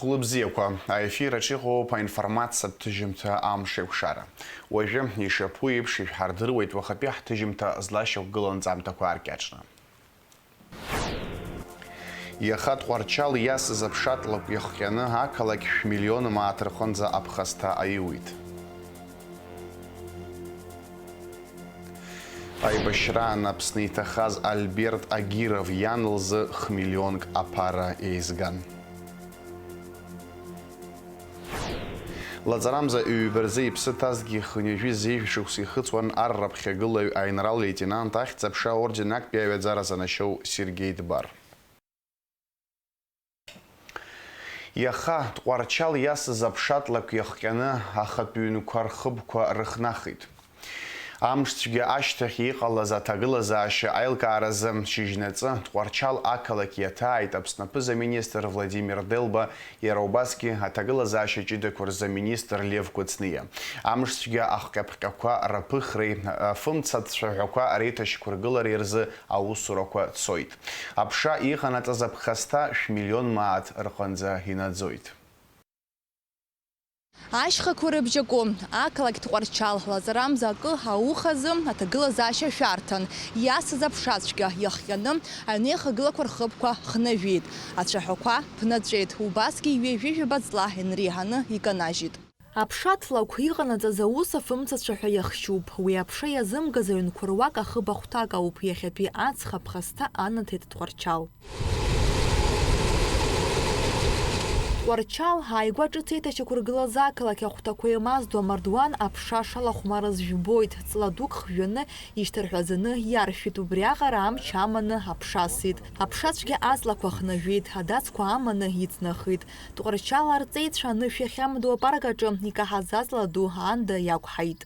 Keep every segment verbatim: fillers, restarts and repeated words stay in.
Хәлыбзиақәа, аефир аҿы иҟоуп аинформациатә ҭыжьымҭа Амшеикәшара. Уажәы, ишаԥу еиԥш, ишәҳардыруеит уахатәи ҳҭыжьымҭа злашьақәгылоу анҵамҭақәа ааркьаҿны. Иаха Тҟәарчал иасыз аԥшатлакә иахҟьаны ақалақь шә-миллион мааҭ рҟынӡа аԥхасҭа аиуит. Аибашьраан Аԥсны иҭахаз Альберт Агиров иан лзы х-миллионк аԥара еизган. Лаҵарамза ҩба рзы иԥсы ҭазҭгьы хынҩажәи зежә шықәса ихыҵуан ар раԥхьагылаҩ аинрал леитенант Ахьӡ-аԥша аорден актәи аҩаӡара занашьоу Сергеи Дбар. Иаха Тҟәарчал иасыз аԥшатлакә иахҟьаны ахатә ҩнқәа рхыбқәа рыхнахит. Амшцәгьа ашьҭахь иҟалаз аҭагылазаашьа аилкааразы шьыжьнаҵы Тҟәарчал ақалақь иаҭааит Аԥсны аԥыза-министр Владимир Делба, иара убасгьы аҭагылазаашьа ҷыдақәа рзы аминистр Лев Кәыҵниа. Амшцәгьа ахҟьаԥҟьақәа раԥыхреи афымца ацәаҳәақәа реиҭашьақәыргылареи рзы аусурақәа цоит. Аԥша иҟанаҵаз аԥхасҭа шә-миллион мааҭ рҟынӡа инаӡоит. Ашьхақәа рыбжьаку, ақалақь Тҟәарчал лаҵарамза акы аухазы аҭагылазаашьа шәарҭан, иасыз аԥшацәгьа иахҟьаны аҩнеихагылақәа рхыбқәа хнажәеит, ацәаҳәақәа ԥнаҵәеит, убасгьы ҩажәи жәаба ҵла инреиҳаны иканажьит. Аԥшатлакә иҟанаҵаз аус афымцацәа ҳәа иахшьуп. Уи аԥша иазымгаз аҩнқәа руак ахыб ахәҭак ауп, иахьатәи аҵх аԥхасҭа анаҭеит Тҟәарчал. Тҟәарчал ааигәа ҿыц еиҭашьақәыргылаз ақалақь ахәҭақәа еимаздо амардуан аԥша шалахәмарыз жәбоит, ҵла дук хжәаны ишьҭырҳәазаны иаршәит, убриаҟара амч аманы аԥша асит. Аԥшацәгьа аҵлақәа хнажәеит, адацқәа аманы иҵнахит. Тҟәарчал арҵеицәа анышә иахьамадоу апарк аҿы икаҳаз аҵла ду аанда иақәҳаит.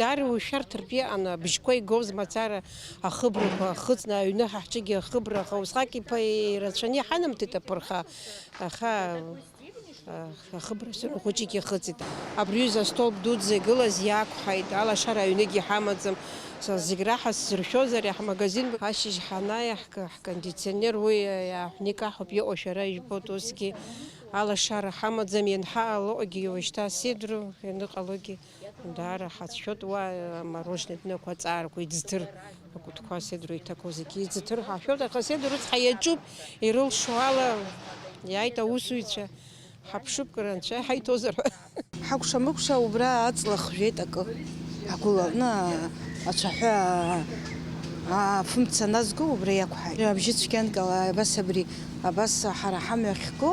Даара ушәарҭартә иҟан, абжьқәа игоз мацара ахыбрақәа ахыҵны, аҩны ҳа ҳҿыгьы ахыбра, аха усҟак иԥа ирацәаны иҳанамҭеит аԥырха, аха Ахыбра сыру хәыҷык ихыҵит. Абри ҩыза астолб дуӡӡа игылаз иақәҳаит, алашара аҩныгь иҳамаӡам. Са зегь раҳа сзыршәозар, иаҳмагазин ашьыжь ҳанааи, ҳк-, ҳкондиционер уи иааҳәникаҳауп, иҟоу шәара ижәбоит, усгьы алашара ҳамаӡам, ианҳаалоугьы уажәшьҭа сеидру, ианыҟалогьы даара ҳацәшәоит, уа амороженое днықәа аҵаарақәа иӡҭыр, акәытқәа сеидру иҭақәоу зегьы иӡҭыр ҳашәоит, аха сеидру рыцҳа иаҿуп, ирылшо ала иааит аусзуҩцәа. Ҳаԥшып, кыр анцәа иҳаиҭозар ҳәа. Ҳакәша-мыкәша убра аҵла хжәеит акы. Агәыланы ацәаҳәа афымца назго убра иақәҳаит. Абжьы цәгьанк ала, абас абри, абас ҳара ҳамҩа ахьго,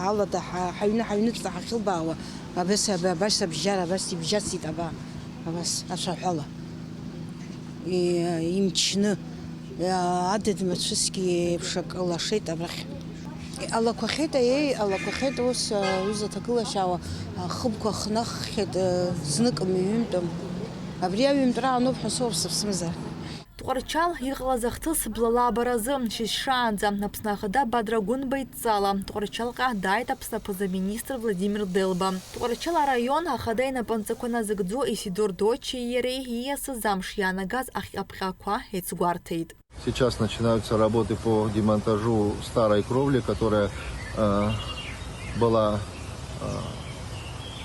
алада ҳа-, ҳаҩны, ҳаҩныҵҟа ҳахьылбаауа, абас аб-, абас абжьара, абас ибжьасит аба, абас ацәаҳәала. И-, имчны, адыд мацәысгьы еиԥш акы лашеит абрахь. Алақәахьеит, аиеи, алақәахьеит, ус, аҩыза аҭагылашьаауа, ахыбқәа хнаххьеит, знык мҩынтәым. Абри аҩынтәра ануп ҳәа соуп сыԥсымзар. Тҟәарчал иҟалаз ахҭыс блала абаразы, шьыжь шаанӡа, Аԥсны Ахада Бадра Гәынба идҵала, Тҟәарчалҟа дааит Аԥсны аԥыза-министр Владимир Делба. Тҟәарчал араион Ахада инапынҵақәа назыгӡо Исидор Доччиеи иареи ииасыз амш иаанагаз ахҟьаԥҟьақәа еицгәарҭеит. Сейчас начинаются работы по демонтажу старой кровли, которая, э, была, э,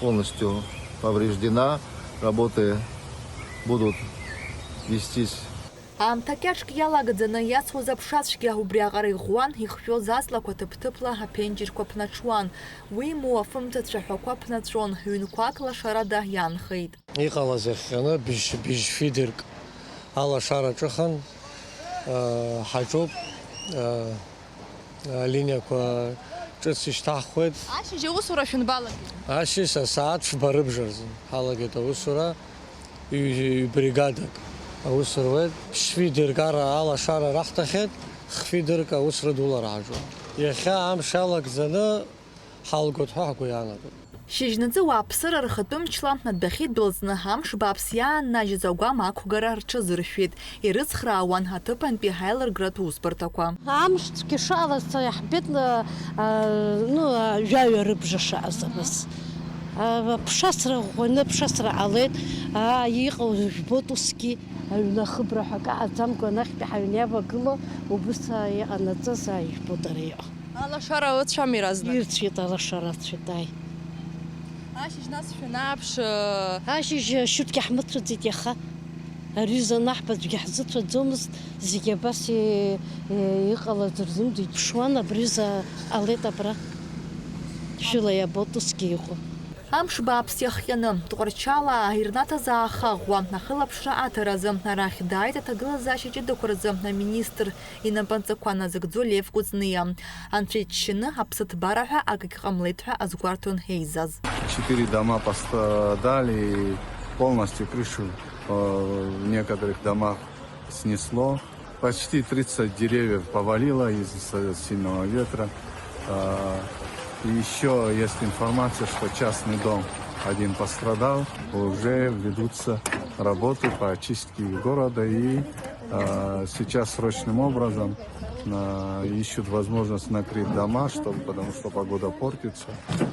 полностью повреждена. Работы будут вестись. Аамҭа кьаҿк иалагӡаны иацуаз аԥшацәгьа убриаҟара иӷәӷәан, ихжәоз аҵлақәа ҭыԥ-ҭыԥла аԥенџьырқәа ԥнаҽуан. Уимоу, афымца цәаҳәақәа ԥнаҵәон, ҩнқәак лашарада иаанхеит. Иҟалаз иахҟьаны быжь, быжь фидерк алашара аҿыхан, ҳаҿуп, алиниақәа ҿыц ишьҭаҳхуеит. Ашьыжь аусура шәанбалагеи? Ашьыжь асааҭ фба рыбжа рзын ҳалагеит аусура, ҩ-, ҩ-бригадак аус руеит. Ԥшь фидерк ара алашара раҳҭахьеит, х фидерк аус рыдулара ҳаҿуп. Иахьа амш алагӡаны ҳалгоит ҳәа ҳгәы иаанагоит. Шьыжьнаҵы уааԥсыра рхатәы мчла адәахьы идәылҵны, амш бааԥс иааннажьыз агәам ақәгара рҽазыршәеит, ирыцхраауан аҭыԥантәи аилыргратә усбарҭақәа. Амш цәгьа шыҟалаз иаҳбеит, а, а, ну, а, жәаҩа рыбжа шыҟаз абас. А, ԥшасра ӷәӷәаны, ԥшасра ҟалеит, а, иҟоу жәбоит усгьы. Аҩны ахыбра ҳәа акы ҟаӡамкәа, анахьтәи ҳаҩны иавагылоу убыс иҟанаҵаз ааижәбо дара иҟоу. Алашара ыцәами разнак? Ирцәеит, алашара ыцәеит, ааи. Ашьыжь нас шәанааԥш, э, Ашьыжь, э, шьурҭгьы ҳмыцәаӡеит иаха. Ари изы анаҳба аӡәгьы ҳзыцәаӡомызт, зегьы абас, э, э, иҟалаз рзымдеит, иԥшуан, абри изы ҟалеит абра. Шәыла иабоит усгьы иҟоу. Амш бааԥс иахҟьаны, Тҟәарчалаа ирнаҭаз ааха ӷәӷәа ахылаԥшра аҭаразы арахь дааит аҭагылазаашьа ҷыдақәа рзы аминистр инапынҵақәа назыгӡо Лев Кәыҵниа. Анцәа иџьшьаны аԥсыҭбара ҳәа акгьы ҟамлеит ҳәа азгәарҭон еизаз. Четыре дома пострадали, и полностью крышу, э, в некоторых домах снесло. Почти тридцать деревьев повалило из-за сильного ветра. А, и ещё есть информация, что частный дом один пострадал. Уже ведутся работы по очистке города, и, а, сейчас срочным образом, а, ищут возможность накрыть дома, чтобы, потому что погода портится.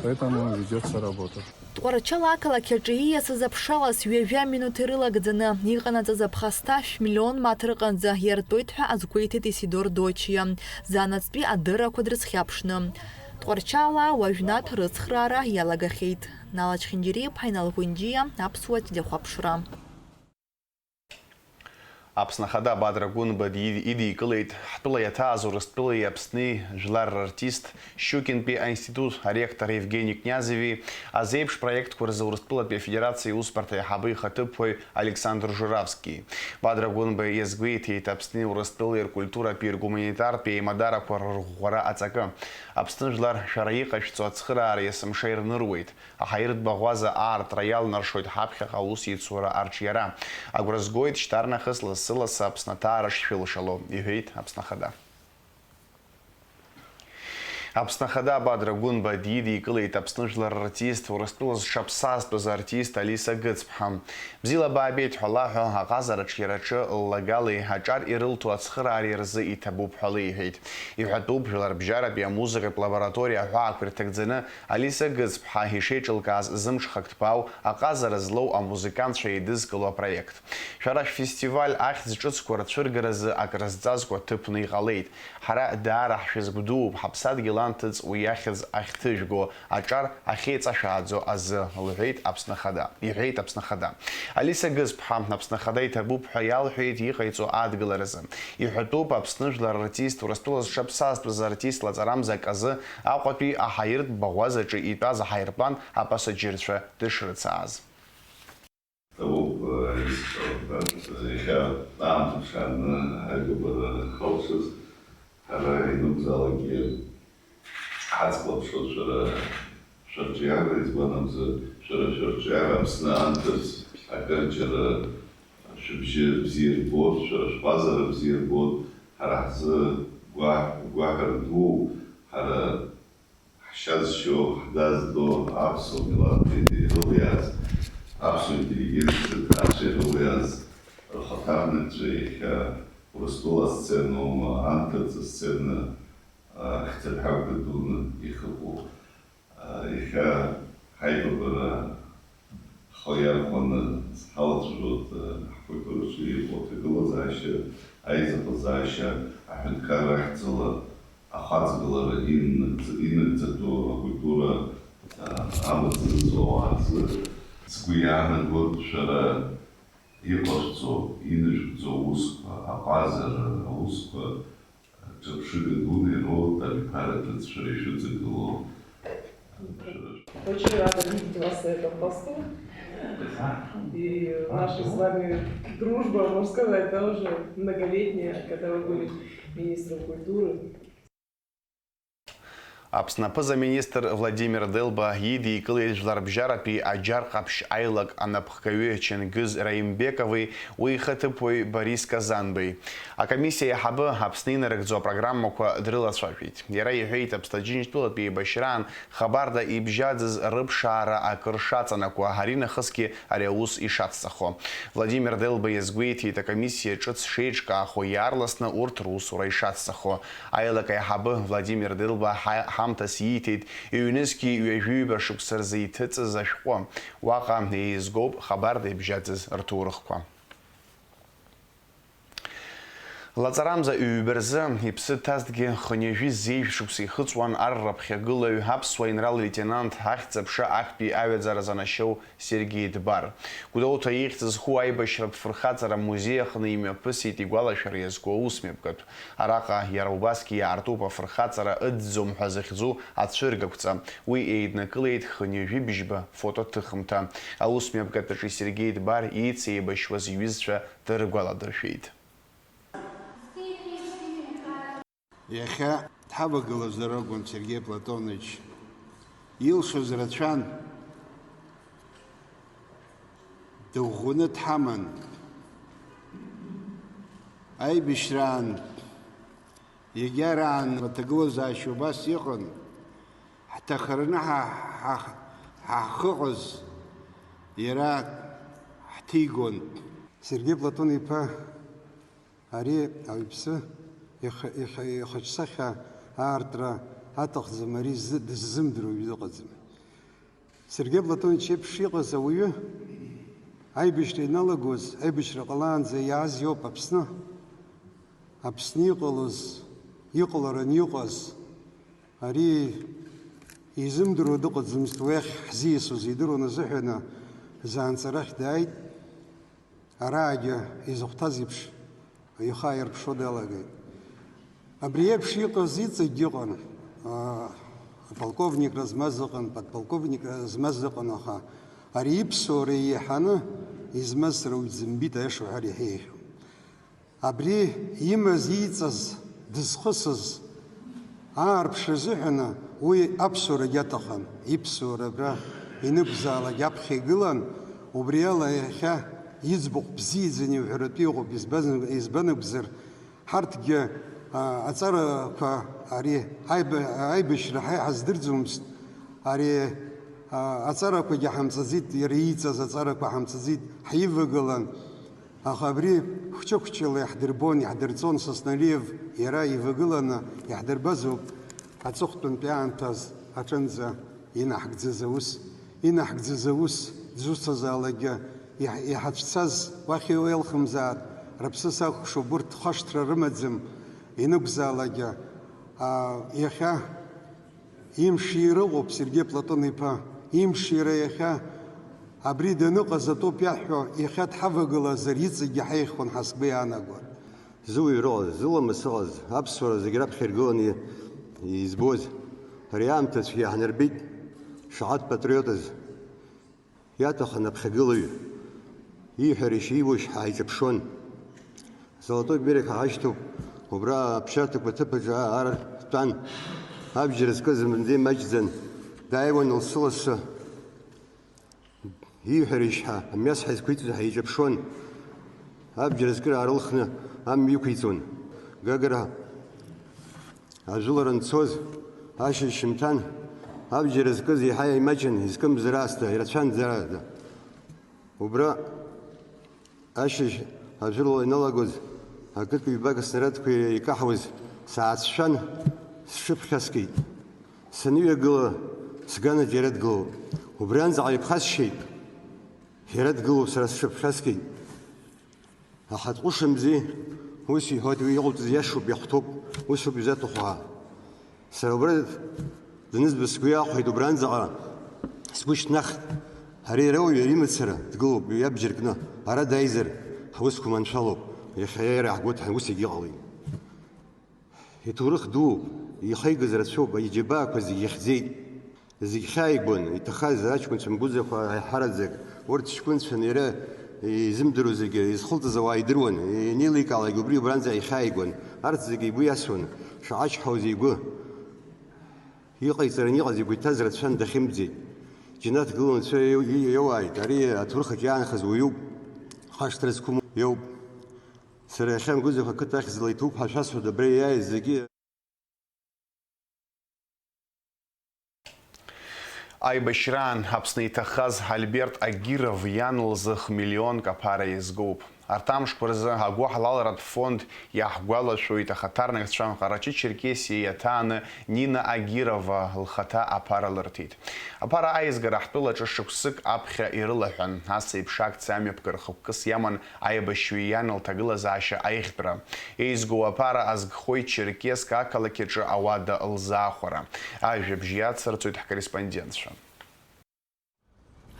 Поэтому ведётся работа. Тҟәарчал ақалақь аҿы ииасыз аԥшалас ҩажәа минуҭ ирылагӡаны иҟанаҵаз аԥхасҭа шә-миллион мааҭ рҟынӡа иартәоит ҳәа азгәеиҭеит Исидор Дочиа, заанаҵтәи адыррақәа дрызхьаԥшны. Тҟәарчалаа уажәнатә рыцхраара иалагахьеит. Нала Чхинџьариа-иԥҳа, Инал Гәынџьиа, Аԥсуа телехәаԥшра. Аԥсны Ахада Бадра Гәынба ди-, идикылеит ҳтәыла иаҭааз Урыстәылеи Аԥсни жәлар рартист, Щукинтәи аинститут аректор Евгени Князеви азеиԥш проектқәа рзы Урыстәылатәи Афедерациа иусбарҭа аиҳабы ихаҭыԥуаҩ Александр Журавски. Бадра Гәынба иазгәеиҭеит, Аԥсни Урыстәылеи ркультуратәи ргуманитартәи аимадарақәа рырӷәӷәара аҵакы. Аԥсны жәлар шәара иҟашәҵо ацхыраара есымша ирныруеит. Аҳаиртә баӷәаза аартра иалнаршоит ҳаԥхьаҟа аусеицура арҿиара. Агәра згоит, шьҭарнахыс лассы-лассы Аԥсны аҭаара шшәылшало, иҳәеит Аԥсны Ахада. Аԥсны Ахада Бадра Гәынба дидикылеит Аԥсны жәлар рартист, Урыстәыла зҽаԥсазтәыз артист Алиса Гыцԥҳа. Бзиала баабеит ҳәа лаҳәо, аҟазара аҿиараҿы ллагалеи аҿар ирылҭо ацхыраареи рзы иҭабуп ҳәа леиҳәеит. Иҳәатәуп, жәларбжьаратәи амузыкатә лабораториа аҳәаақәа ирҭагӡаны Алиса Гыцԥҳа ишеиҿылкааз зымҽхак ҭбаау, аҟазара злоу амузыкантцәа еидызкыло апроект. Шәара шәфестиваль ахьӡ ҿыцқәа рцәыргаразы акрызҵазкуа ҭыԥны иҟалеит. Ҳара даара ҳшәызгәдууп, ҳаԥсадгьыл анҭыҵ уи ахьӡ ахьҭыжәго, аҿар ахьеиҵашәааӡо азы, лҳәеит Аԥсны Ахада, иҳәеит Аԥсны Ахада. Алиса Гызԥҳа, Аԥсны Ахада иҭабуп ҳәа иалҳәеит иҟаиҵо адгыларазы. Иҳәатәуп, Аԥсны жәлар рартист, Урыстәыла зҽаԥсазтәыз артист лаҵарамза аказы Аҟәатәи аҳаиртә баӷәазаҿы итәаз аҳаирплан апасаџьырцәа дышрыцааз. Ҭабуп, э, исҳәап, иахьа аамҭа ԥшааны аилагара халшаз, ҳара ианакәзаалакгьы ҳацклаԥшуа шәара шәырҿиара, избан акәзар, шәара шәырҿиара Аԥсны анҭыҵ акырџьара шәыбжьы бзиа рбоит, шәара шәҟазара бзиа рбоит, ҳара ҳзы гәаҳ-, гәаҳәара дууп, ҳара Ҳшьа зшьо, ҳда зтәо, аԥсуа милаҭ ирылиааз, аԥсуа интеллигенциа ҭаацәа ирылиааз, рхаҭарнакцәа иахьа Урыстәыла асценоума, анҭыҵ асцена, а, хьӡырҳәагәҭа дуны ихыԥо. А, иахьа ҳаибабара Ҳхы иархәаны ҳалацәажәоит, э, ҳкультураҿы иҟоу аҭагылазаашьа, аизыҟазаашьа, аҳәынҭқарра ахьӡала ахаҵгылара инагӡ-, инагӡатәу акультура, э, амаҵ зызуа ауаа рзы. Сгәы иаанагоит, шәара иҟашәҵо, инажәгӡо аусқәа, аҟазара аусқәа, Ҿырԥшыга дуны ироуеит абиԥара ҿыц шәара ишәыҵагылоу. Очень рада видеть вас на этом посту. И наша с вами дружба, можно сказать, да, уже многолетняя, когда вы были министром культуры. Аԥсны аԥыза-министр Владимир Делба идикылеит Жәларбжьаратәи аџьар ҟаԥшь аилак анапхгаҩы Ченгыз Раимбекови уи ихаҭыԥуаҩ Борис Казанбеи. Акомиссиа аиҳабы Аԥсны инарыгӡо апрограммақәа дрылацәажәеит. Иара иҳәеит, Аԥсны Аџьынџьтәылатәи еибашьраан хабарда ибжьаӡыз рыԥшаара акыр шаҵанакуа, ари нахысгьы ари аус ишацҵахо. Владимир Делба иазгәеиҭеит, акомиссиа ҿыц шеиҿкаахо, иаарласны урҭ русура ишацҵахо. Аилак аиҳабы Владимир Делба ҳа-, ҳамҭас ииҭеит, ҩнызқьи ҩажәи ҩба шықәса рзы иҭыҵыз ашәҟәы. Уаҟа еизгоуп хабарда ибжьаӡыз рҭоурыхқәа. Лаҵарамза ҩба рзы иԥсы ҭазҭгьы хынҩажәи зеижә шықәса ихыҵуан ар раԥхьагылаҩ, аԥсуа инрал леитенант, ахьӡ-аԥша актәи аҩаӡара занашьоу Сергеи Дбар. Гәдоуҭа ихьӡ зху аибашьратә фырхаҵара музеи аҟны имҩаԥысит игәалашәара иазку аусмҩаԥгатә. Араҟа иара убасгьы иаартуп афырхаҵара ыӡӡом ҳәа зыхьӡу ацәыргақәҵа. Уи еиднакылеит хынҩажәи бжьба фотоҭыхымҭа. Аусмҩаԥгатәаҿы Сергеи Дбар ииц еибашьуаз иҩызцәа дыргәаладыршәеит. Иахьа дҳавагылазар акәын Сергеи Платонович. Илшоз рацәан. Дыӷәӷәаны дҳаман. Аибашьраан, егьараан аҭагылазаашьа убас иҟан. Ҳҭахараны ҳа-, ҳа-, ҳахыҟаз иара ҳҭигон. Сергеи Платон-иԥа ари ауаҩԥсы ихы-, ихы-, ихаҿсахьа аартра аҭахӡам, ари зы-, дыззымдыруа ҩы дыҟаӡам. Сергеи Платонович еиԥш иҟаз ауаҩы аибашьра иналагоз, аибашьра ҟалаанӡа иааз иоуп Аԥсны. Аԥсны иҟалоз, иҟаларан иҟаз, ари изымдыруа дыҟаӡамызт, уи ахь ҳзиасуаз идыруан азыҳәаны, заанаҵ арахь дааит. Араагьы изыхәҭаз еиԥш, ихы ааирԥшуа далагеит. Абри еиԥш иҟаз иҵегьгьы ыҟан, аа, аполковникра змаз ыҟан, подполковникра змаз ыҟан, аха ари иԥсуара еиҳаны измаз сара уаҩ дзымбеит, аиаша уҳәар иаҳа еиӷьын. Абри имаз, иҵаз, дызхысыз аарԥшра азыҳәаны уи аԥсуарагьы аҭахын. Иԥсуара абра ианакәзаалак аԥхьа игылан, убри ала иахьа иӡбахә бзиаӡаны иуҳәаратәы иҟоуп, избан-, избан акәзар, ҳарҭгьы, а, аҵарақәа ари аиба-, аибашьра ҳа иҳаздырӡомызт, ари, а, аҵарақәагьы ҳамҵаӡеит, иара ииҵаз аҵарақәа ҳамҵаӡеит, ҳивагылан. Аха абри хәҷы-хәҷыла иаҳдырбон, иаҳдырҵон, Сосналиев иара ивагыланы иаҳдырбазоуп аҵыхәтәантәи аамҭаз аҿынӡа инаҳгӡаз аус, инаҳгӡаз аус дзусҭазаалакгьы иаҳ-, иҳацәцаз уахь еилхымзааит, рыԥсы сакәыхшоуп, урҭ хашҭра рымаӡам, ианакәзаалакгьы, аа, иахьа Имшира ыҟоуп, Сергеи Платон-иԥа, имшира иахьа абри даныҟаз атәоуп иаҳҳәо, иахьа дҳавагылазар иҵегьгьы ҳаиӷьхон ҳәа сгәы иаанагон. Зыуаҩра ыҟаз, зыламыс ыҟаз, аԥсуара зегь раԥхьа иргыланы избоз, ари аамҭа цәгьа иаҳнарбеит, шаҟа дпатриотыз. Иаҭахын аԥхьагылаҩ, ииҳәарашьа ииуашьа ҳаиҿаԥшуан. Золотой берег ҳа ҳашьҭоуп, убра аԥсшьарҭақәа аҭыԥаҿы ар тәан. Абџьар зкыз зынӡа имаҷӡан, дааиуан лассы-лассы. Ииҳәарашьа амҩас ҳаизқәиҵоз ҳаиҿаԥшуан. Абџьар зкыр аарылхны амҩа иқәиҵон. Гагра Ажәылара анцоз, ашьыжь шьымҭан, абџьар зкыз еиҳа имаҷын, изкымыз раасҭа, ирацәан раасҭа. Убра ашьыжь ажәылара ианалагоз, акык-ҩбак аснарядқәа икаҳауаз саацәшәан, сҽыԥхьаскит. Саныҩагыла, сгана џьара дгылоуп. Убранӡаҟа иԥхасшьеит, џьара дгылоуп, сара сҽыԥхьаскит. Аха дҟәышымзи, ус иҳәоит, уи иҟауҵаз иашоуп, иахәҭоуп, усоуп изаҭаху ҳәа. Сара убра данызба сгәы иахәеит, убранӡаҟа сгәы шьҭнахт. Ари иара уаҩы имацара дгылоуп, уи абџьар кны, ара дааизар, ҳусқәа маншәалоуп, иахьа иара иаҳгәы ус егьыҟалеит. Иҭоурых дууп, ихеигаз рацәоуп, иџьабаақәа зегь ихьӡеит. Зегь хьааигон, иҭахаз аҷкәынцәа мгәыӡақәа аиҳараӡак, урҭ ҷкәынцәан иара изымдыруа зегьы, изхылҵыз ауаа идыруан, ианеиликаалак убри убранӡа ихьааигон, арҭ зегьы игәы иасуан, шаҟа ачҳауаз игәы. Иҟаиҵаран иҟаз игәы иҭаз рацәан, дахьымӡеит. Џьанаҭ гыланы анцәа иоу-, иоуааит, ари аҭоурых аҿы иаанхаз уаҩуп, хашҭра зқәым иоуп. Сара иахьа Мгәыӡақәа ақыҭа ахьӡала иҭоуп ҳәа шәасҳәоит абра иааиз зегьы. Аибашьраан Аԥсны иҭахаз Альберт Агиров иан лзы хмиллионк аԥара иазгоуп. Арҭ амшқәа рзы агәыҳалалратә фонд иаҳгәалашәоит ахаҭарнакцәа Ҟарачы-Черкесиа иаҭааны Нина Агирова лхаҭа аԥара лырҭеит. Аԥара аизгара ҳтәылаҿы шықәсык аԥхьа ирылаҳәан, ас еиԥш акциа амҩаԥгара хықәкыс иаман аибашьҩы иан лҭагылазаашьа аиӷьтәра. Еизгоу аԥара азгхоит Черкесск ақалақь аҿы ауада лзаахәара. Ажәабжь иацырҵоит ҳкорреспондентцәа.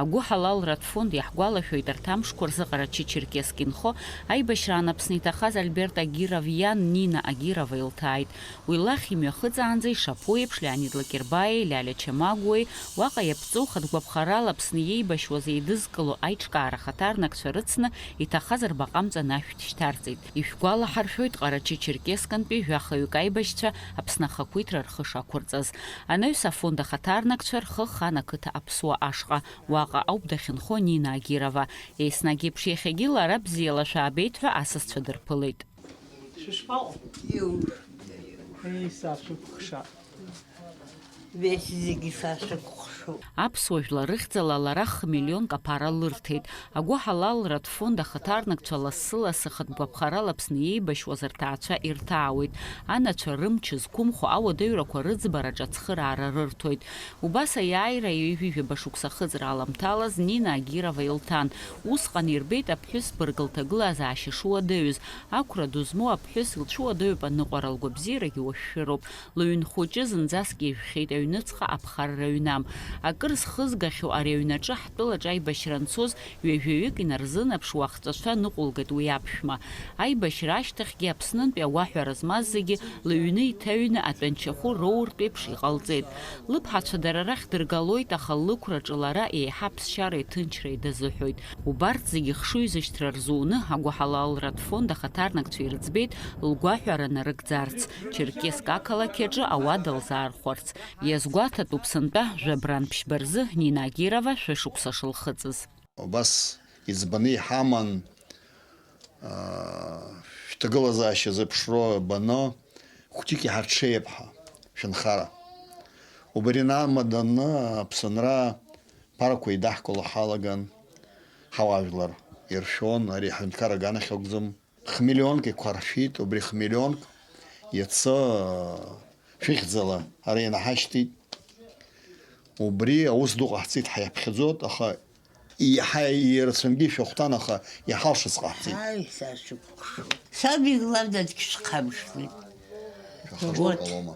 Агәыҳалалратә фонд иаҳгәалашәоит арҭ амшқәа рзы Ҟарачы-Черкесск инхо аибашьраан Аԥсны иҭахаз Альберт Агиров иан Нина Агирова илҭааит. Уи лахь имҩахыҵаанӡа ишаԥу еиԥш, Леонид Лакербаиеи Лиалиа Чамагәуеи уаҟа иаԥҵоу хатә гәаԥхарала Аԥсны иеибашьуаз еидызкыло аиҿкаара ахаҭарнакцәа рыцны, иҭахаз рбаҟа амҵан ашәҭ шьҭарҵеит. Ишәгәалаҳаршәоит, Ҟарачы-Черкессктәи жәахаҩык аибашьцәа Аԥсны ахақәиҭра рхы шақәырҵаз. Анаҩс афонд ахаҭарнакцәа рхы хан ақыҭа аԥсуа ашҟа. Уаҟа ауп дахьынхо Нина Агирова. Еснагь еиԥш иахьагьы лара бзиала шәаабеит ҳәа асасцәа дырԥылеит. Шәышԥаҟоу? Иу. Ии, сашәыкәхшап. Весь зегьы сашәыкәхшоуп. Аԥсуа жәлар рыхьӡала лара хмиллионк аԥара лырҭеит. Агәыҳалалратә фонд ахаҭарнакцәа лассы-лассы хатә гәаԥхарала Аԥсны иеибашьуаз рҭаацәа ирҭаауеит. Анацәа рымч зқәымхо ауадаҩрақәа рыӡбараҿы ацхыраара рырҭоит. Убас аиааира ҩажәижәаба шықәса ахыҵра аламҭалаз Нина Агирова илҭан. Усҟан ирбеит аԥҳәыс бырг лҭагылазаашьа шуадаҩыз. Ақәра ду змоу аԥҳәыс илцәуадаҩуп аныҟәара лгәабзиарагьы уашәшәыроуп. Лыҩн хәыҷы зынӡаск ижәхьеит аҩныҵҟа аԥхарра ҩнам. Акыр зхызгахьоу ари аҩнаҿы ҳтәылаҿы аибашьра анцоз ҩажәаҩык инарзынаԥшуа ахҵәацәа ныҟәылгеит уи аԥшәма. Аибашьра ашьҭахьгьы Аԥснынтәи ауаҳәара змаз зегьы лыҩны иҭаҩны атәанчахәы роуртә еиԥш иҟалҵеит. Лыԥҳацәа дара рахь дыргалоит, аха лықәраҿы лара еиҳа аԥсшьареи аҭынчреи дазыҳәоит. Убарҭ зегьы хшыҩзышьҭра рзуны, агәыҳалалратә фонд ахаҭарнакцәа ирыӡбеит лгәаҳәара нарыгӡарц, Черкесск ақалақь аҿы ауада лзаархәарц. Иазгәаҭатәуп сынтәа жәабран ԥшьба рзы Нина Агирова шәышықәса шылхыҵыз. Убас иӡбаны иҳаман, аа, шәҭагылазаашьа зыԥшроу баны, хәыҷык иҳарҽеип ҳәа, шәынхара. Убри инамаданы Аԥсынра ԥарақәа еидаҳкыло ҳалаган, ҳауаажәлар иршәон, ари аҳәынҭқар аганахь акәӡам. Хмиллионк иқәаршәит, убри хмиллионк иацы шәыхьӡала ара инаҳашьҭит. Убри аус ду ҟаҳҵеит, ҳаиаԥхьаӡоит, аха иаҳа ирацәангьы ишәахәҭан, аха иҳалшаз ҟаҳҵеит. Ҳаи, сашәыкәхшоуп. Саб иглавное дгьышәхамышҭуеит. Шәахашҭыр Вот. Ҟалома.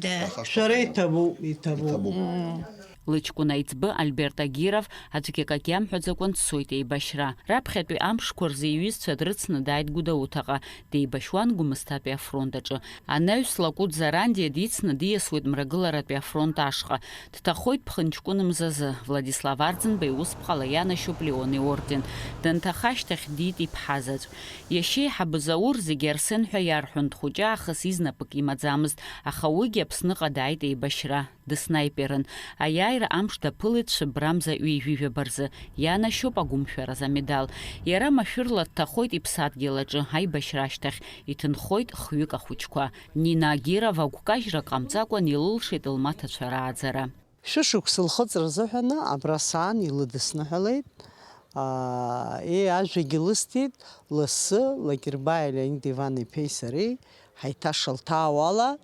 Да. Шәахашҭыр Шәара ҟалома. Иҭабуп, иҭабуп. Иҭабуп. Лыҷкәын аиҵбы Альберт Агиров аӡәгьы акагьы амҳәаӡакәан дцоит еибашьра. Раԥхьатәи амшқәа рзы иҩызцәа дрыцны дааит Гәдоуҭаҟа, деибашьуан Гәымсҭатәи афронт аҿы. Анаҩс Лакәыт Зарандиа дицны диасуеит Мрагыларатәи афронт ашҟа. Дҭахоит ԥхынҷкәын мзазы. Владислав Арӡынба иусԥҟала ианашьоуп Леон иорден. Данҭаха ашьҭахь диит иԥҳа заҵә. Иашьеиҳабы Заур зегьы Арсен ҳәа иарҳәон, дхәыҷы аахыс изнапык имаӡамызт, аха уигьы Аԥсныҟа дааит еибашьра. Дыснаиперын. Аиааира амш даԥылеит шәыбрамза ҩажәижәаба рзы, ианашьоуп агәымшәараз амедал. Иара машәырла дҭахоит иԥсадгьыл аҿы аибашьра ашьҭахь, иҭынхоит хҩык ахәыҷқәа. Нина Агирова гәкажьрак ҟамҵакәан илылшеит лмаҭацәа рааӡара. Шәышықәса лхыҵра азыҳәаны абра саан илыдысныҳәалеит. Аа, е, ажәагьы лысҭеит, лассы Лакербаиа Леонид Иван-иԥеи сареи ҳаиҭашалҭаауала,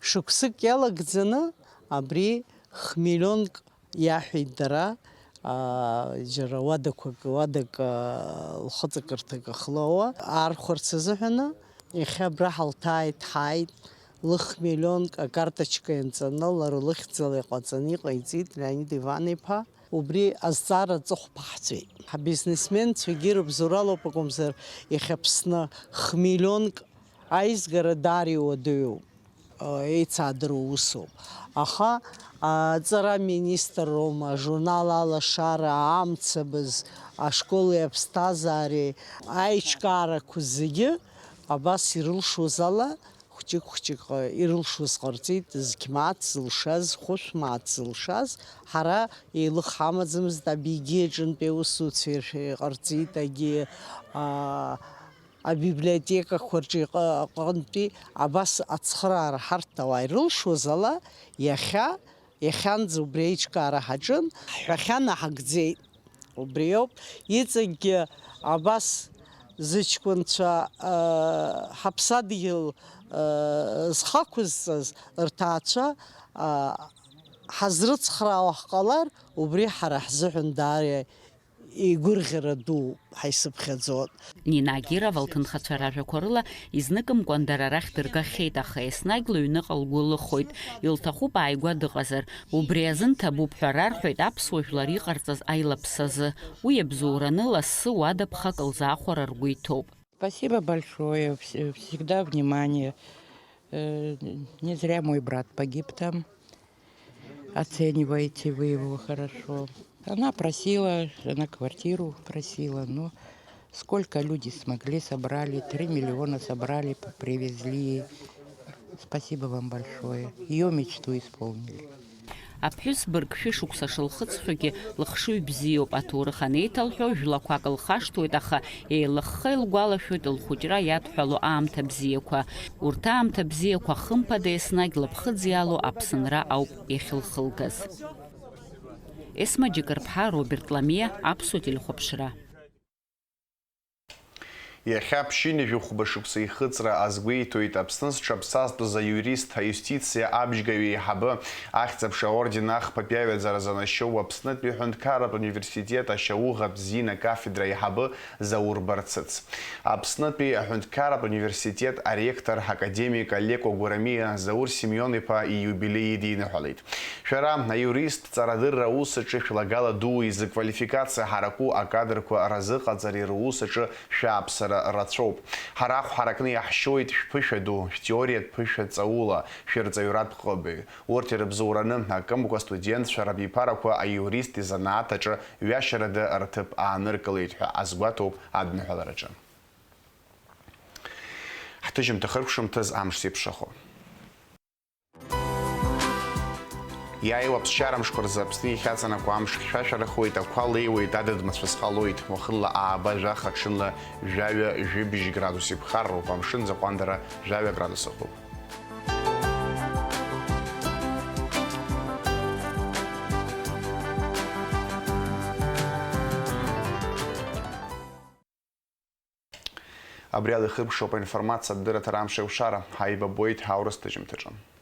шықәсык иалагӡаны абри хмиллионк иаҳәеит дара, аа, џьара уадақәак, уадак, аа, лхыҵакырҭак ахлоуа архәарц азыҳәаны. Иахьа абра ҳалҭааит, ҳааит, лыхмиллионк акарточка ианҵаны, лара лыхьӡала иҟаҵаны иҟаиҵеит Леонид Иван-иԥа. Убри азҵаара аҵыхәа ҳаҳҵеит. Ҳабизнесменцәагьы рыбзоуралоуп акәымзар, иахьа Аԥсны хмиллионк аизгара даара иуадаҩуп, еицаадыруа усуп. Аха аҵара аминистрроума, ажурнал Алашара, Амцабз, ашколи аԥсҭазаареи аиҿкаарақәа зегьы абас ирылшоз ала, хәҷык-хәҷык ирылшоз ҟарҵеит, зқь мааҭ зылшаз, хәышә мааҭ зылшаз, ҳара еилых ҳамаӡамызт, абигьы аҿынтә аусуцәа иршәа-, иҟарҵеит, агьи, аа, абиблиотекақәа рҿы иҟа-, аҟынтәи абас ацхыраара ҳарҭ ауаа ирылшоз ала, иахьа Иахьанӡа убри аиҿкаара ҳаҿын, ҳҳәахьан, аҳагӡеит. Убриоуп. Иҵегьгьы абас зыҷкәынцәа, э, ҳаԥсадгьыл, э, зхақәызҵаз рҭаацәа, э, ҳазрыцхраауа ҳҟалар, убри ҳара ҳзыҳәан даара игәырӷьара дууп, ҳаисыԥхьаӡоит. Нина Агирова лҭынхацәа ражәақәа рыла, изныкымкәан дара рахь дыргахьеит, аха еснагь лыҩныҟа лгәы лыхоит. Илҭахуп ааигәа дыҟазар. Убри азын ҭабуп ҳәа рарҳәоит аԥсуа жәлар иҟарҵаз аилаԥсазы. Уи иабзоураны лассы уада ԥхак лзаахәара ргәы иҭоуп. Спасибо большое, вс-, всегда внимание. Э, не зря мой брат погиб там. Оцениваете вы его хорошо. Она просила, она квартиру просила, но сколько люди смогли, собрали, три миллиона собрали, п-, привезли. Спасибо вам большое. Её мечту исполнили. Аԥҳәыс бырг шәышықәса шылхыҵхьоугьы лыхшыҩ бзиоуп, аҭоурых анеиҭалҳәо, жәлақәак лхашҭуеит, аха еилыхха илгәалашәоит лхәыҷра иадҳәало аамҭа бзиақәа. Урҭ аамҭа бзиақәа, хымԥада, еснагь лыԥхыӡ иалоу аԥсынра ауп иахьылхылгаз. Есма Џьыкырԥҳа, Роберт Ламиа, Аԥсуа телехәаԥшра. Иахьа ԥшьынҩажәи хәба шықәса ихыҵра азгәеиҭоит Аԥсны зҽаԥсазтәыз аиурист, аиустициа абжьгаҩ еиҳабы, ахьӡ-аԥша аорден ахԥатәи аҩаӡара занашьоу Аԥснытәи аҳәынҭқарратә университет ашьауӷатә зин акафедра аиҳабы Заур Барцыц. Аԥснытәи аҳәынҭқарратә университет аректор академик Алеко Гәарамиа Заур Симеон-иԥа ииубилеи идиныҳәалеит. Шәара, аиуристцәа, арадырра аус аҿы шәлагала ду изы квалификациа ҳараку акадрқәа разыҟаҵареи рус аҿы шәааԥсара рацәоуп. Ҳара ахә ҳаракны иаҳшьоит шәԥышәа ду, шәтеориатә ԥышәа ҵаула, шәырҵаҩратә ҟыбаҩ. Урҭ ирыбзоураны, акымкәа, астудентцәа рабиԥарақәа аиурист изанааҭ аҿы ҩашьарада рҭыԥ ааныркылеит ҳәа азгәаҭоуп адныҳәалараҿы. Ҳҭыжьымҭа хыркәшамҭаз амш зеиԥшрахо. Иааиуа аԥсшьара мшқәа рзы Аԥсны иахьаҵанакуа амш хьшәашәарахоит, ақәа леиуеит, адыд мацәыс ҟалоит, уахынла ааба жәаха, ҽынла жәаҩа, жәибжь градус иԥхарроуп, амшын аӡы аҟәандара жәаҩа градус ахуп. Абри ала ихыркәшоуп аинформациатә дырраҭара амш еиқәшара. Ҳаибабоит аурыс ҭыжьымҭаҿы.